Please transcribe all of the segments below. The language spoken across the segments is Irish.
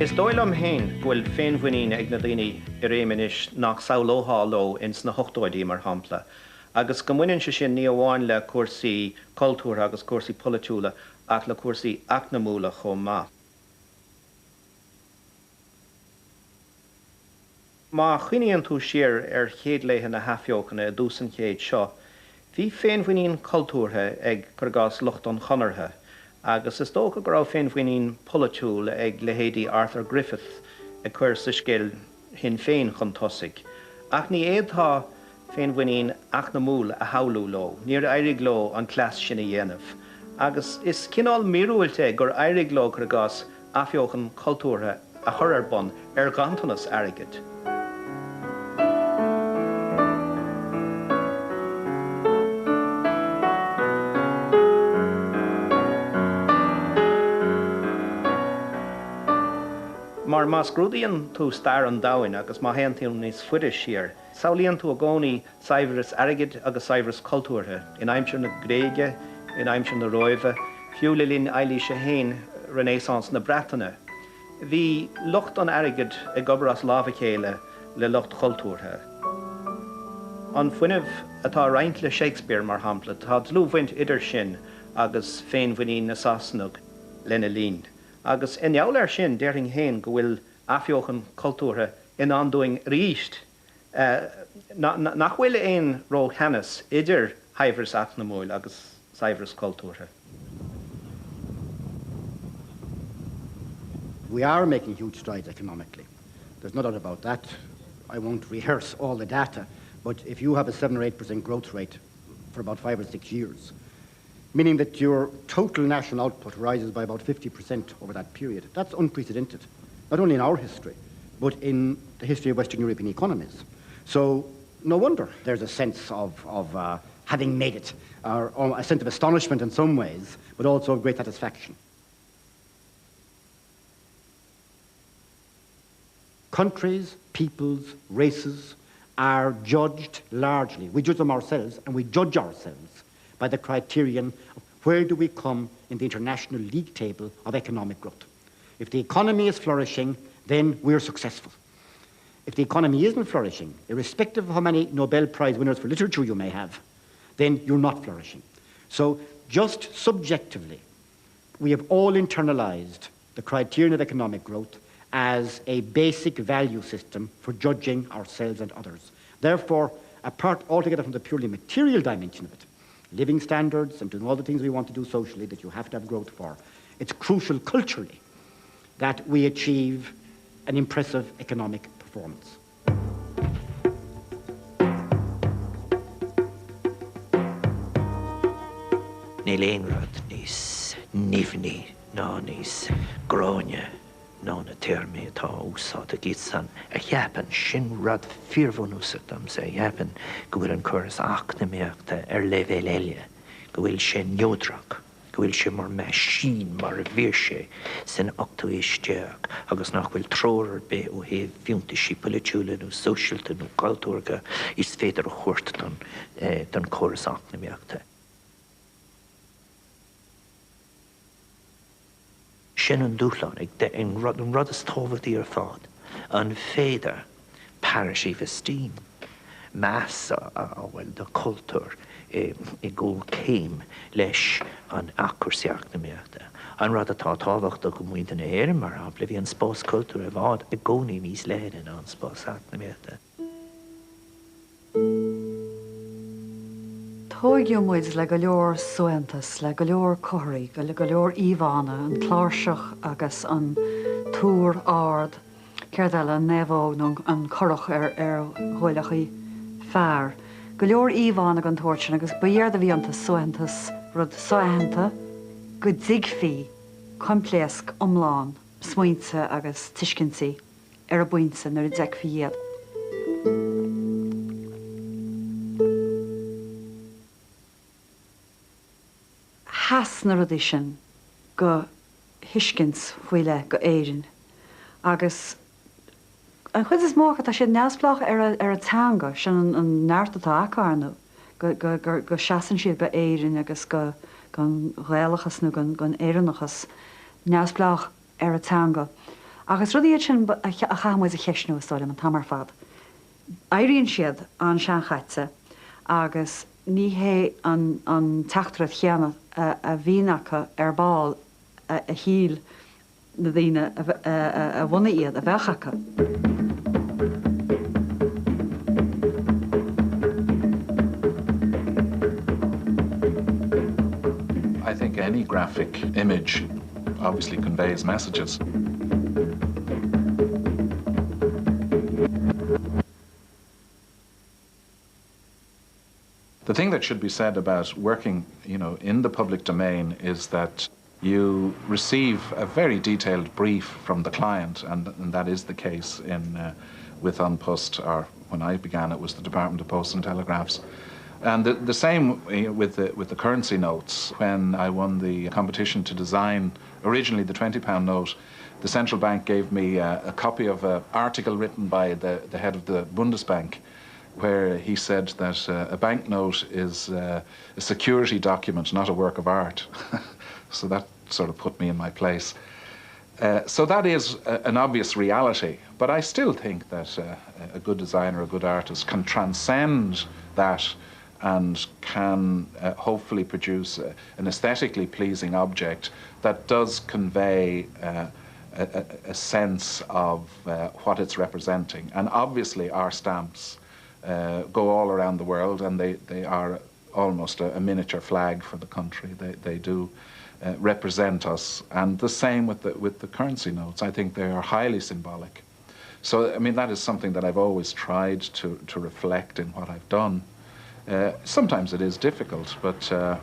Is dóigh liom féin go bhfuil féinmhuinín ag na daoine i réim anois nach samhlófá leo ins na hochtóidí, mar shampla, agus go mbaineann sé sin ní amháin le cúrsaí cultúrtha agus cúrsaí polaitiúla ach le cúrsaí eacnamúla chomh maith. Má chuimhníonn tú siar ar chéad laethe na hAthbheochana i dtús an chéid seo, bhí féinmhuinín cultúrtha ag, cuir i gcás, lucht an Chonartha, agus is dócha go raibh féinmhuinín polaitiúil ag leithéidí Arthur Griffith ag cur soiscéal Shinn Féin chun tosaigh. Ach ní fhéadfá féinmhuinín eacnamúil a shamhlú leo, níor éirigh leo an cleas sin a dhéanamh. Agus is cineál míorúilt é gur éirigh leo, cuir i gcás, athbheochan cultúrtha a chur ar bun ar ghanntanas airgid. Mar má scrúdaíonn tú stair an domhain agus má théann tú níos faide siar, samhlaíonn tú i gcónaí saibhreas airgid agus saibhreas cultúrtha, in aimsir na Gréige, in aimsir na Róimhe, fiú le linn Eilís a hAon, Renaissance na Breataine. Bhí lucht an airgid ag obair as lámh a chéile le lucht chultúrtha. An fuinneamh atá á roinnt le Shakespeare, mar shampla, tá dlúthbhaint idir sin agus féinmhuinín na Sasanach lena linn. Agus i ngeall air sin, déarfainn féin go bhfuil athbheochan cultúrtha i ndán dúinn arís. Nach bhfuil aon rótheannas idir shaibhreas eacnamúil agus saibhreas cultúrtha. We are making huge strides economically. There's no doubt about that. I won't rehearse all the data, but if you have a 7 or 8% growth rate for about 5 or 6 years, meaning that your total national output rises by about 50% over that period, that's unprecedented, not only in our history, but in the history of Western European economies. So no wonder there's a sense of, of uh, having made it, or, or a sense of astonishment in some ways, but also of great satisfaction. Countries, peoples, races are judged largely. We judge them ourselves and we judge ourselves by the criterion of where do we come in the international league table of economic growth. If the economy is flourishing, then we're successful. If the economy isn't flourishing, irrespective of how many Nobel Prize winners for literature you may have, then you're not flourishing. So just subjectively, we have all internalized the criterion of economic growth as a basic value system for judging ourselves and others. Therefore, apart altogether from the purely material dimension of it, living standards and doing all the things we want to do socially that you have to have growth for, it's crucial culturally that we achieve an impressive economic performance. Níl aon rud níos nimhní ná níos gráine ná na téarmaí atá á úsáid ag iadsan a cheapann, sin rud fíorbhunúsach domsa, a cheapann go bhfuil an córas eacnamaíochta ar leibhéal eile, go bhfuil sé neodrach. go bhfuil sé mar meaisín mar a bhí sé san ochtú haois déag agus nach bhfuil treoir ar bith ó thaobh fiúntaisí polaitiúla nó sóisialta nó cultúrtha is féidir a thabhairt don don chóras eacnamaíochta. Sin an dúshlán, an rud is tábhachtaí ar fad, an féidir parity of esteem, meas a fháil do chultúr i gcomhchéim leis an cúrsaí eacnamaíochta. An rud atá tábhachtach do mhuintir na hÉireann, mar shampla, bhí an spás cultúrtha i bhfad i gcónaí níos leithne ná an spás eacnamaíochta. Tóigeadh muid le go leor suaitheantas, le go leor comharthaí, le go leor íomhánna, an cláirseach agus an túr ard, céard eile, an naomhóg nó an curach ar ghuailleachaí fear. Go leor íomhánna den tsórt sin agus ba éard a bhí iontu, suaitheantas, rud so-aitheanta go dtuigfí coimpléasc iomlán smaointe agus tuiscintí. ar an bpointe nuair a d'fheicfí iad. Sheas na rudaí sin do thuiscint faoi leith go Éirinn agus an chuid is mó acu tá siad neamhspleách ar ar an teanga, sin an neart atá acu, ar ndóigh, go go go seasann siad go Éirinn agus go gon Ghaelachas nó gon gon Éireannachas neamhspleách. ar an teanga. Ach is rudaí iad sin a chaithfidh muid a cheistniú, is dóigh liom, an t-am ar fad. Éiríonn siad an-seanchaite agus ní hé an teachtaireacht chéanna a bhíonn acu ar ball a shíl na daoine a bhunaigh iad a bheadh acu. I think any graphic image obviously conveys messages. The thing that should be said about working you know, in the public domain is that you receive a very detailed brief from the client and, and that is the case in uh, with An Post or when I began it was the Department of Posts and Telegraphs. And the, the same eh, with the, with the currency notes. When I won the competition to design originally the 20 pound note, the central bank gave me a, a copy of an article written by the, the head of the Bundesbank where he said that uh, a banknote is uh, a security document, not a work of art. so that sort of put me in my place. Uh, so that is a, an obvious reality, but I still think that uh, a good designer, a good artist can transcend that and can uh, hopefully produce a, an aesthetically pleasing object that does convey uh, a, a sense of uh, what it's representing. And obviously our stamps uh, go all around the world and they, they are almost a, a miniature flag for the country. They, they do uh, represent us. And the same with the, with the currency notes. I think they are highly symbolic. So, I mean, that is something that I've always tried to, to reflect in what I've done. Uh, sometimes it is difficult, but, uh,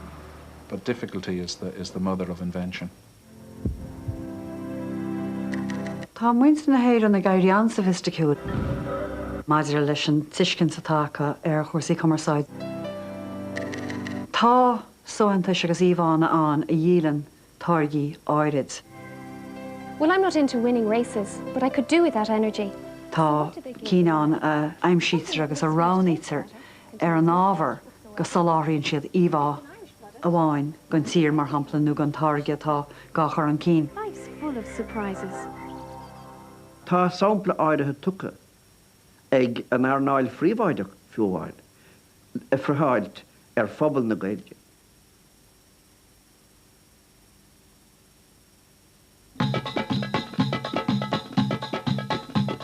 but difficulty is the, is the mother of invention. Tá muintir na hÉireann ag éirí an-soifisticiúil maidir leis an tuiscint atá acu ar chúrsaí cumarsáide. Tá suaitheantais agus íomhánna ann a dhíolann táirgí áirid. Well, I'm not into winning races, but I could do with that energy. Tá cinn ann a aimsítear agus a roghnaítear ar an ábhar go soláthraíonn siad íomhá amháin don tír, mar shampla, nó don táirge atá á chur chun cinn. Life's full of surprises. Tá sampla áirithe tugtha ag an earnáil phríobháideach fiú amháin, ag friotháilt ar phobal na Gaeilge.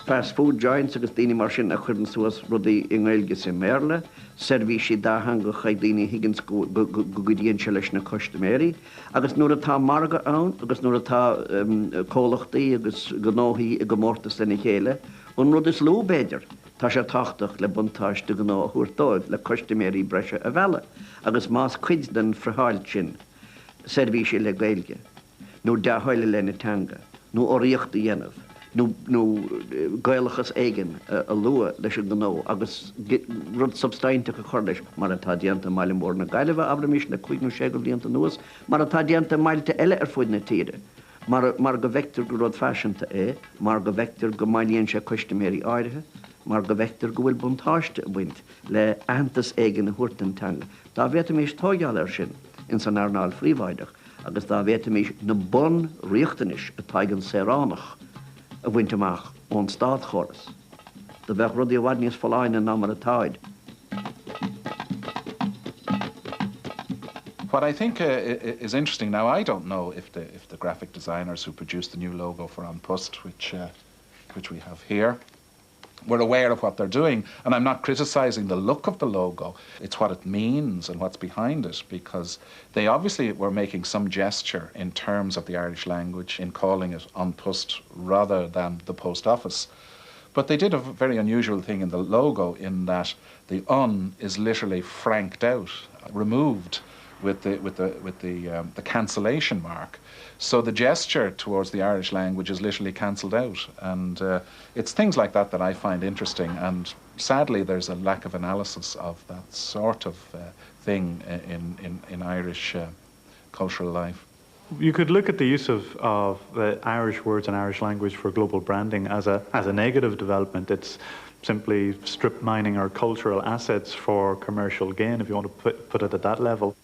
Fast food joints agus daoine mar sin a chuireann suas rudaí i nGaeilge is i mBéarla, seirbhísí dátheangacha ag daoine a thuigeanns go gcuidíonn sé leis na custaiméirí. Agus nuair atá margadh ann agus nuair atá comhlachtaí agus gnóthaí i gcomórtas lena chéile, an rud is lú b'fhéidir, tá sé tábhachtach le buntáiste gnó a thabhairt dóibh, le custaiméirí breise a mhealladh. Agus más cuid den friotháilt sin seirbhísí le Gaeilge, nó dea-thoil i leith na teanga, nó urraíocht a dhéanamh, nó nó Gaelachas éigin a lua leis an ngnó agus rud substainteach a chur leis, mar atá déanta i mbaile mór na Gaillimhe, abraimis, le cúig nó sé de bhlianta anuas, mar atá déanta i mbailte eile ar fuaid na tíre, mar mar go bhfeictear gur rud faiseanta é, mar go bhfeictear go mbailíonn sé custaiméirí áirithe, mar go bhfeictear go bhfuil buntáiste ag baint le aitheantas éigin a thabhairt don teanga. Dá bhféadfaimis tóigeáil air sin ins an earnáil phríobháideach, agus dá bhféadfaimis na bunriachtanais atá ag an saoránach a bhaint amach ón státchóras, do bheadh rudaí i bhfad níos folláine ná mar atáid. What I think uh, is interesting now, I don't know if the, if the graphic designers who produced the new logo for An Post, which, uh, which we have here, we're aware of what they're doing and I'm not criticizing the look of the logo it's what it means and what's behind it because they obviously were making some gesture in terms of the Irish language in calling it An Post rather than the post office but they did a very unusual thing in the logo in that the un is literally franked out removed with the with the with the um, the cancellation mark so the gesture towards the Irish language is literally cancelled out and uh, it's things like that that I find interesting and sadly there's a lack of analysis of that sort of uh, thing in in in Irish uh, cultural life. You could look at the use of, of the Irish words and Irish language for global branding as a, as a negative development. It's simply strip mining our cultural assets for commercial gain, if you want to put, put it at that level.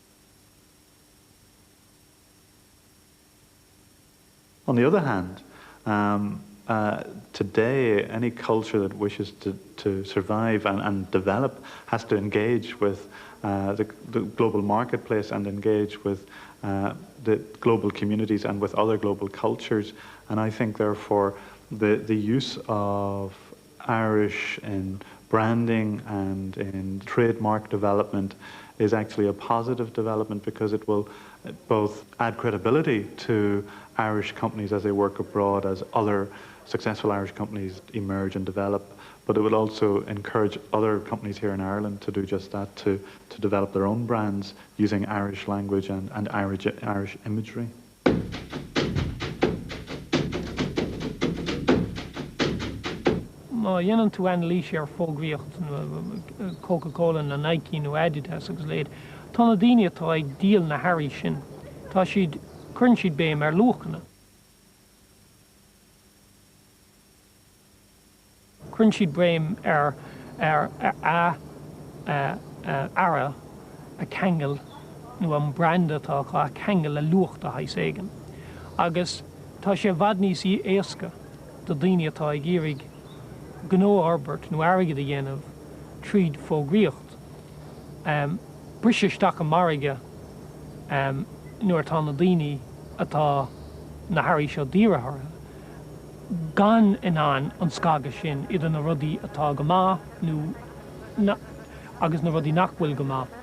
On the other hand, um, uh, today any culture that wishes to, to survive and, and develop has to engage with uh, the, the global marketplace and engage with uh, the global communities and with other global cultures. And I think therefore the, the use of Irish in branding and in trademark development is actually a positive development because it will both add credibility to Irish companies as they work abroad, as other successful Irish companies emerge and develop, but it will also encourage other companies here in Ireland to do just that, to, to develop their own brands using Irish language and, and Irish, Irish imagery. Má dhéanann tú anailís ar fógraíocht Coca-Cola nó Nike nó Adidas agus a leithéid, tá na daoine atá ag díol na hearraí sin, tá siad, cuireann siad béim ar luachanna. Cuireann siad béim ar ar a earra a cheangal nó an branda atá acu a cheangal le luach de shaghas éigin. Agus tá sé i bhfad níos éasca do daoine atá ag iarraidh gnó a fhorbairt nó airgead a dhéanamh tríd fógraíocht briseadh isteach i margadh nuair atá na daoine atá na hearraí seo dírithe orthu gan in ann an scagadh sin idir na rudaí atá go maith nó agus na rudaí nach bhfuil go maith.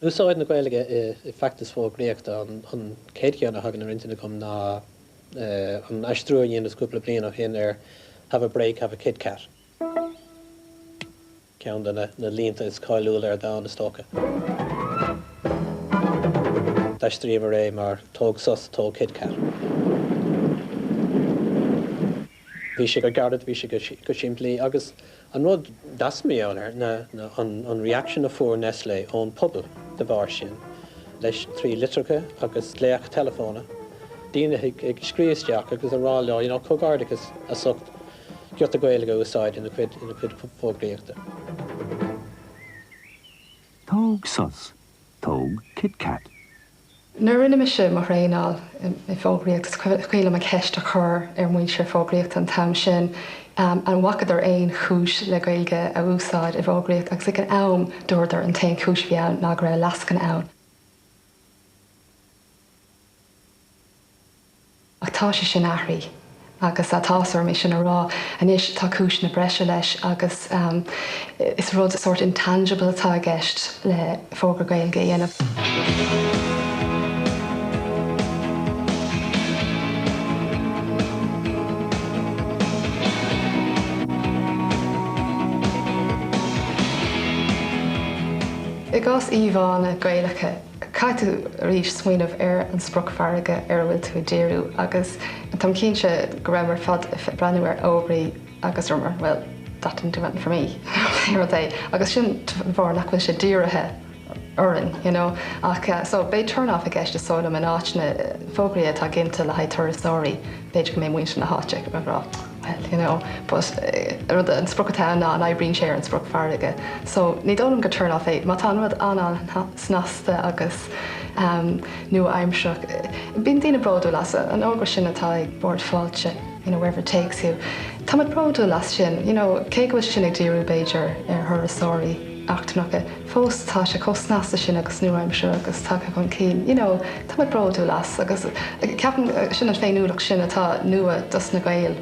Úsáid na Gaeilge i bhfeachtais fógraíochta, an chéad cheann a thagann ar intinn agam ná an aistriú a dheineas cúpla bliain ó shin ar 'Have a break, have a Kit Kat'. Ceann de na línte is cáiliúla ar domhan, is dócha. D'aistríomar é mar 'Tóg sos, tóg Kit Kat'. Bhí sé go gairid, bhí sé go simplí agus an rud deas mar gheall air ná an reaction a fuair Nestlé ón pobal de bharr sin, leis trí litreacha agus glaoch teileafóna, daoine ag scríobh isteach agus ag rá leo, you know, comhghairdeachas as ucht giota Gaeilge a úsáid ina cuid ina cuid fógraíochta. Tóg sos, tóg Kit Kat. Nuair a rinne mise mo thraenáil i bhfógraíocht, is cuimhin liom an cheist a chur ar mhuintir fógraíochta an t-am sin, an bhfacadar aon chúis le Gaeilge a úsáid i bhfógraíocht agus ag an am dúradar an t-aon chúis a bhí ann ná go raibh lascaine ann. Ach tá sé sin athraithe agus tá áthas orm é sin a rá. Anois tá cúiseanna breise leis agus is rud sórt intangible atá i gceist le fógra Gaeilge a dhéanamh. I gcás íomhánna Gaelacha, Caithfidh tú arís smaoineamh ar an spriocmhargadh ar a bhfuil tú ag díriú agus táim cinnte go rabhamar ar fad ag breathnú ar fhógraí agus rabhamar well, that didn't do anything for me pé rud é agus sin de bharr nach bhfuil sé dírithe orainn, you know. Ach so beidh turn off i gceist is dóigh liom in áiteanna, fógraí atá ginte le haghaidh turasóirí, b'fhéidir go mbeidh muintir na háite ag rá well, you know, but rud an sprioc atá ann ná an oibríonn sé ar an spriocmhargadh. So ní dóigh liom gur turn off é. Má tá an rud an-an-snasta agus nua-aimsearach, bíonn daoine bródúil as. An fhógra sin atá ag Bord Fáilte, you know, wherever it takes you. Táimid bródúil as sin, you know, cé go bhfuil sé sin ag díriú b'fhéidir ar thurasóirí eachtrannacha, fós tá sé chomh snasta sin agus nua-aimseartha agus tagtha chun cinn, you know, táimid bródúil as agus ceapaim sin an féiniúlacht sin atá nua dos na Gaeil.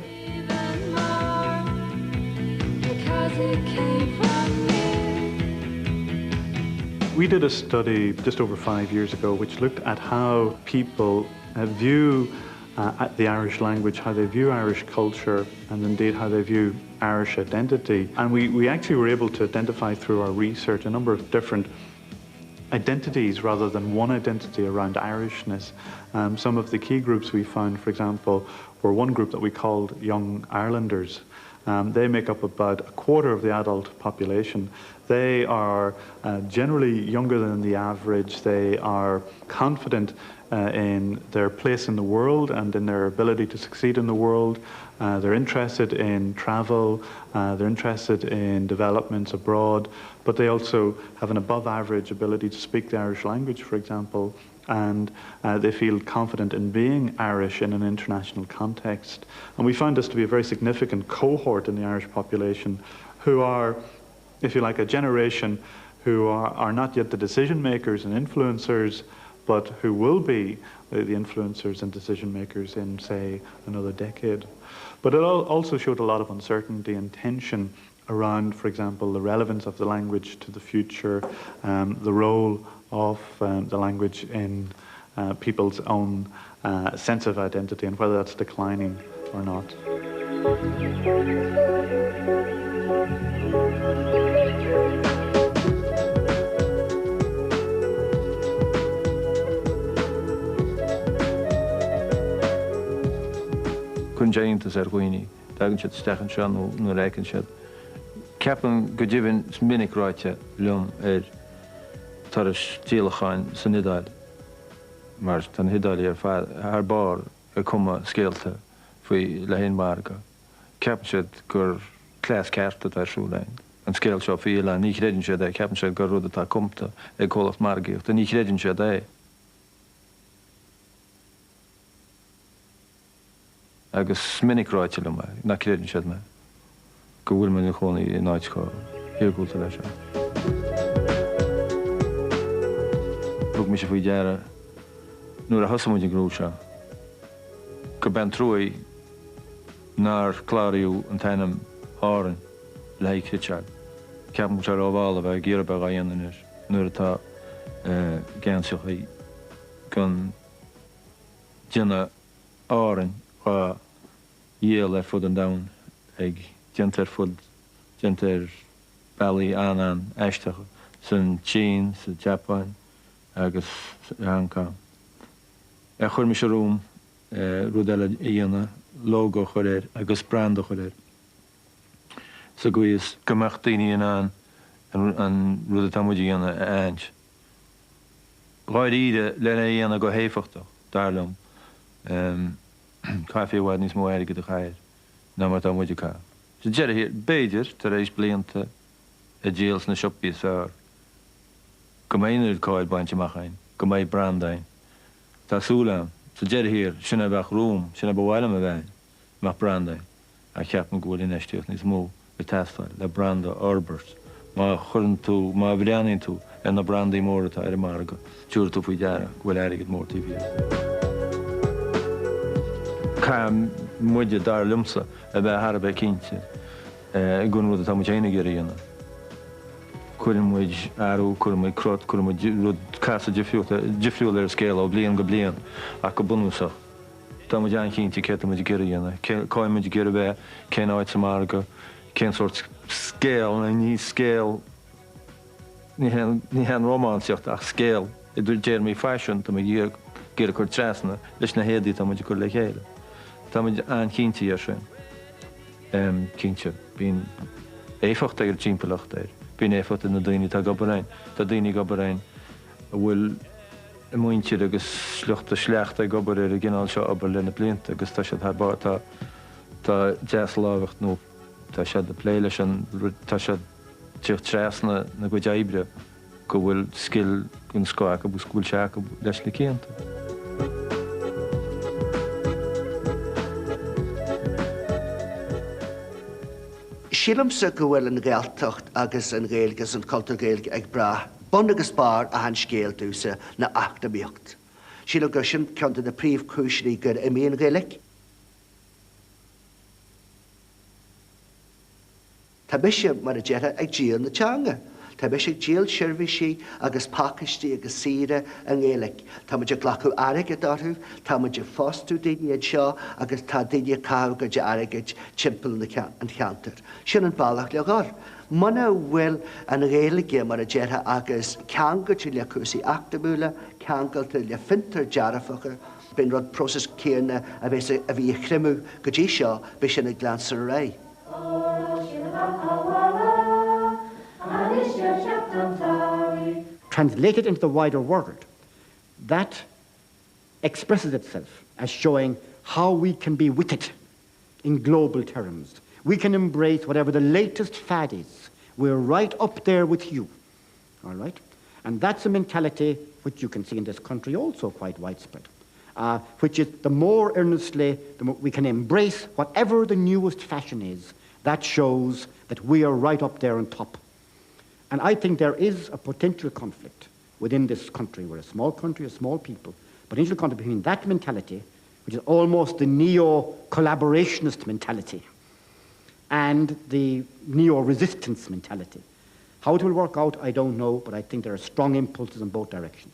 We did a study just over five years ago which looked at how people uh, view uh, at the Irish language, how they view Irish culture, and indeed how they view Irish identity. And we, we actually were able to identify through our research a number of different identities rather than one identity around Irishness. Um, some of the key groups we found, for example, were one group that we called Young Irelanders. Um, they make up about a quarter of the adult population. They are uh, generally younger than the average. They are confident uh, in their place in the world and in their ability to succeed in the world. Uh, they're interested in travel, uh, they're interested in developments abroad, but they also have an above average ability to speak the Irish language, for example, and uh, they feel confident in being Irish in an international context. And we find this to be a very significant cohort in the Irish population who are, if you like, a generation who are, are not yet the decision makers and influencers, but who will be the, the influencers and decision makers in, say, another decade. But it also showed a lot of uncertainty and tension around, for example, the relevance of the language to the future, um, the role of um, the language in uh, people's own uh, sense of identity and whether that's declining or not. Cuireann sé iontas ar dhaoine, tagann siad isteach anseo nó nuair a fheiceann siad. Ceapaim go deimhin is minic ráite liom ar turais díolacháin san Iodáil, mar tá na hIodáiligh ar fad thar barr ag cumadh scéalta faoi le haghaidh an mhargaidh. Ceapann siad gur cleas ceart atá ar siúl againn, an scéal seo faoi oileán, ní chreideann siad é, ceapann siad gur rud atá cumta ag comhlacht margaíochta, ní chreideann siad é. Agus is minic ráite liom é, nach gcreideann siad mé, go bhfuil mé i mo chónaí in áit chomh hiargúlta leis seo. Thug mise faoi deara nuair a thosaigh muid an gnó seo, gurb é an trua nár cláraíodh an t-ainm Árainn le haghaidh cniotáil. Ceapaim go bhfuil sé rómhall a bheith ag iarraidh bheith á dhéanamh anois nuair atá geansaíochaí den déanamh Árainn á dhíol ar fud an domhain ag déanta ar fud déanta ar bealaí an-an-aisteacha san tSín, sa tSeapáin agus i Hong Kong. Ar chuir mise romham rud eile a dhéanamh, lógó a chur air agus branda a chur air sa gcaoi is go mbeadh daoine in ann an rud atá muid a dhéanamh a aithint. Dháiríre, lena dhéanamh go héifeachtach, dar liom, chaithfí i bhfad níos mó airgid a chaitheamh air ná mar atá muid ag caitheamh. Sa deireadh thiar, b'fhéidir, tar éis blianta ag díol sna siopaí is fearr, go mbeidh an oiread cáil bainte amach againn, go mbeidh branda againn. Tá súil agam. Sa deireadh thiar, sin a bheadh romham, sin a ba mhaith liom a bheith againn, go mbeadh branda againn. Ach ceapaim go bhfuil infheistíocht níos mó ag teastáil le branda a fhorbairt. Má chuireann tú, má bhreathnaíonn tú ar na brandaí móra atá ar an margadh, tabharfaidh tú faoi deara go bhfuil airgead mór taobh thiar. Caithfidh muide, dar liomsa, a bheith thar a bheith cinnte den rud atá muid féin ag iarraidh a dhéanamh. Cuireann muid athrú, cuireann muid crot, cuireann muid rud, casadh difriúil ar an scéal ó bhliain go bliain ach go bunúsach, Tá muid an-chinnte céard tá muid ag iarraidh a dhéanamh, cá bhfuil muid ag iarraidh a bheith, cén áit sa mhargadh, cén sórt scéal, ní scéal, ní hé an rómánsaíocht ach scéal i dtéarmaí faisin tá muid ag iarraidh cur trasna leis na héadaí atá muid ag cur le chéile. Tá muid an-chinnte dhe sin. Cinnte, bíonn éifeacht ag an timpeallacht air, bíonn éifeacht ag na daoine atá ag obair ann, tá daoine ag obair ann a bhfuil a muintir agus sliocht a sleachta ag obair ar an gcineál seo obair le na blianta agus tá siad thar barr, tá tá deaslámhacht nó tá siad ag plé leis an rud, tá siad ag tíocht trasna ina gcuid oibre go bhfuil scil den scoth acu agus go bhfuil sé acu leis na cianta. Sílimse go bhfuil an Ghaeltacht agus an Ghaeilge agus an cultúr Gaeilge ag brath Bun agus barr achan scéil domhsa ná eacnamaíocht. Sílim gur sin ceann de na príomhchúiseanna gur imigh an Ghaeilge. Tá mise, mar a déarfá, ag díol na teanga. Tá mise ag díol seirbhísí agus pacáistí agus saoire i nGaeilge. Tá muid ag glacadh airgead orthu, tá muid ag fostú daoine anseo agus tá daoine ag caitheamh a gcuid airgid timpeall an cheantair. Sin an bealach le dhul. Muna bhfuil an Ghaeilge, mar a déarfá, agus ceangailte le cúrsaí eacnamúla, ceangailte le fiontair dearfacha, beidh an rud, próiseas céanna a bheas, a bhí ag creimeadh go dtí seo, beidh sin ag leanstan ar aghaidh. Translated into the wider world, that expresses itself as showing how we can be with it in global terms. We can embrace whatever the latest fad is. We're right up there with you. All right? And that's a mentality which you can see in this country also quite widespread, uh, which is the more earnestly the more we can embrace whatever the newest fashion is, that shows that we are right up there on top. And I think there is a potential conflict within this country. We're a small country, a small people. Potential conflict between that mentality, which is almost the neo-collaborationist mentality, and the neo-resistance mentality. How it will work out, I don't know, but I think there are strong impulses in both directions.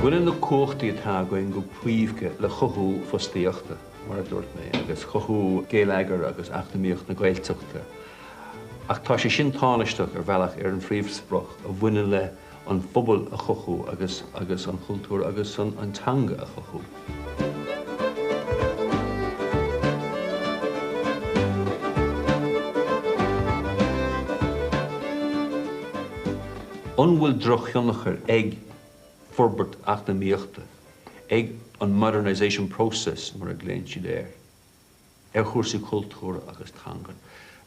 Baineann na cumhachtaí atá againn go príomha le chothú fostaíochta, mar a dúirt mé, agus chothú geilleagar agus eacnamaíocht na Gaeltachta. Ach tá sé sin tánaisteach ar bhealach ar an phríomhsprioc a bhaineann le an phobal a chothú agus agus an chultúr agus an teanga a chothú. An bhfuil drochthionchar ag forbairt eacnamaíochta, ag an modernisation process mar a ghlaonn siad air, ar chúrsaí cultúrtha agus teangan.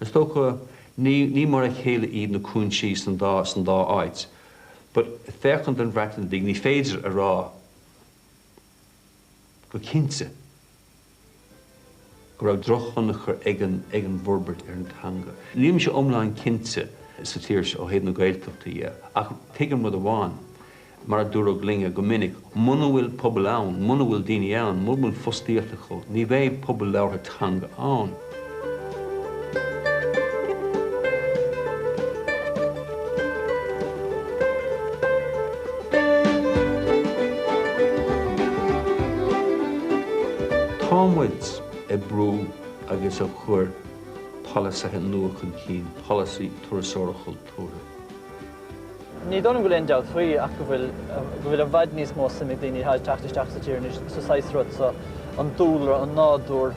Is dócha, ní, ní mar a chéile iad na cúinsí san dá, san dá áit. But féachaint don Bhreatain Bhig, ní féidir a rá go cinnte go raibh drochthionchar ag an, ag an bhforbairt ar an teanga. Nílimse iomlán cinnte sa tír seo ó thaobh na Gaeltachta dhe, ach tuigim rud amháin, Mar a dúradh linne go minic, muna bhfuil pobal ann, muna bhfuil daoine ann, muna bhfuil fostaíocht acu, ní bheidh pobal labhartha teanga ann. Tá muid ag brú agus ag cur polasaithe nua chun cinn, polasaí turasóireacht chultúrtha. Ní dóigh liom go bhfuil aon dabht faoi ach go bhfuil go bhfuil i bhfad níos mó suim ag daoine atá ag teacht isteach sa tír anois sa saghas rud so, an dúlra, an nádúr,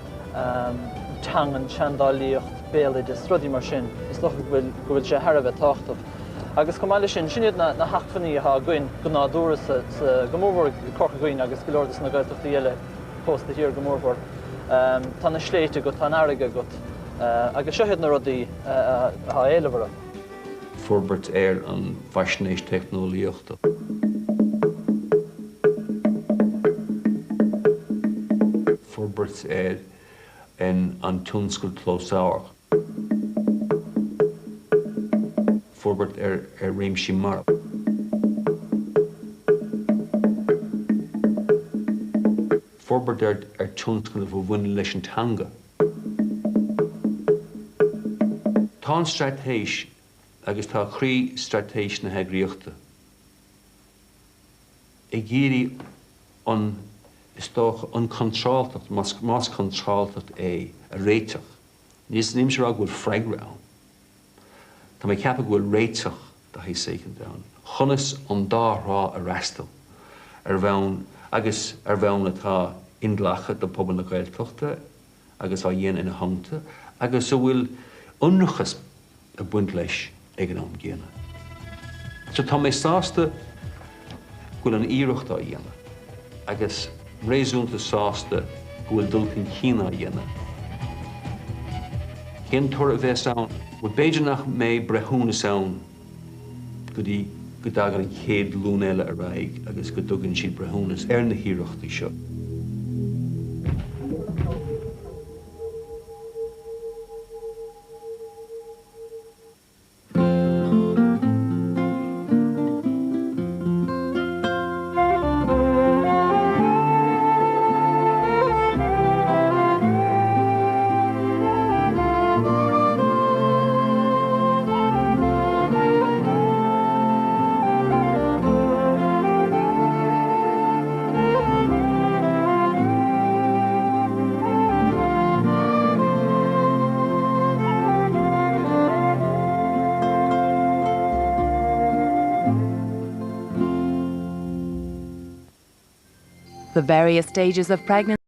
teangan, seandálaíocht, béaloideas, rudaí mar sin. Is dócha go bhfuil go bhfuil sé thar a bheith tábhachtach. Agus chomh maith leis sin, sin iad na na hacmhainní atá againn go nádúrtha sa sa go mórmhór i Corca Dhuibhne agus go leor de na Gaeltachtaí eile, cósta thiar go mórmhór. Tá na sléibhte agat, tá an fharraige agat agus seo iad na rudaí atá éileamh orthu. forbairt ar an bhfaisnéis teicneolaíochta. forbairt ar an tionscal closamhairc. forbairt ar réimsí mar. forbairt ar tionscnaimh a bhaineann leis an teanga. Tá an straitéis agus tá croí-straitéis na heagraíochta ag iarraidh an, is dócha, an chontráltacht, más contráltacht é, a réiteach. Nílimse ag rá go bhfuil freagra ann. Tá mé ag ceapadh go bhfuil réiteach de shaghas éicint ann. Conas an dá thrá a fhreastal ar bhonn agus ar bhonn atá inghlactha do phobal na Gaeltachta agus á dhéanamh ina theannta agus a bhfuil ionracas ag baint leis ag an am gcéanna. So tá mé sásta go bhfuil an iarracht á dhéanamh agus réasúnta sásta go bhfuil dul chun cinn á dhéanamh. Cén toradh a bheas ann? Bhuel, b'fhéidir nach mbeidh breithiúnas ann go dtí go dtagann an chéad ghlúin eile ar aghaidh agus go dtugann siad breithiúnas ar na hiarrachtaí seo. The various stages of pregnancy.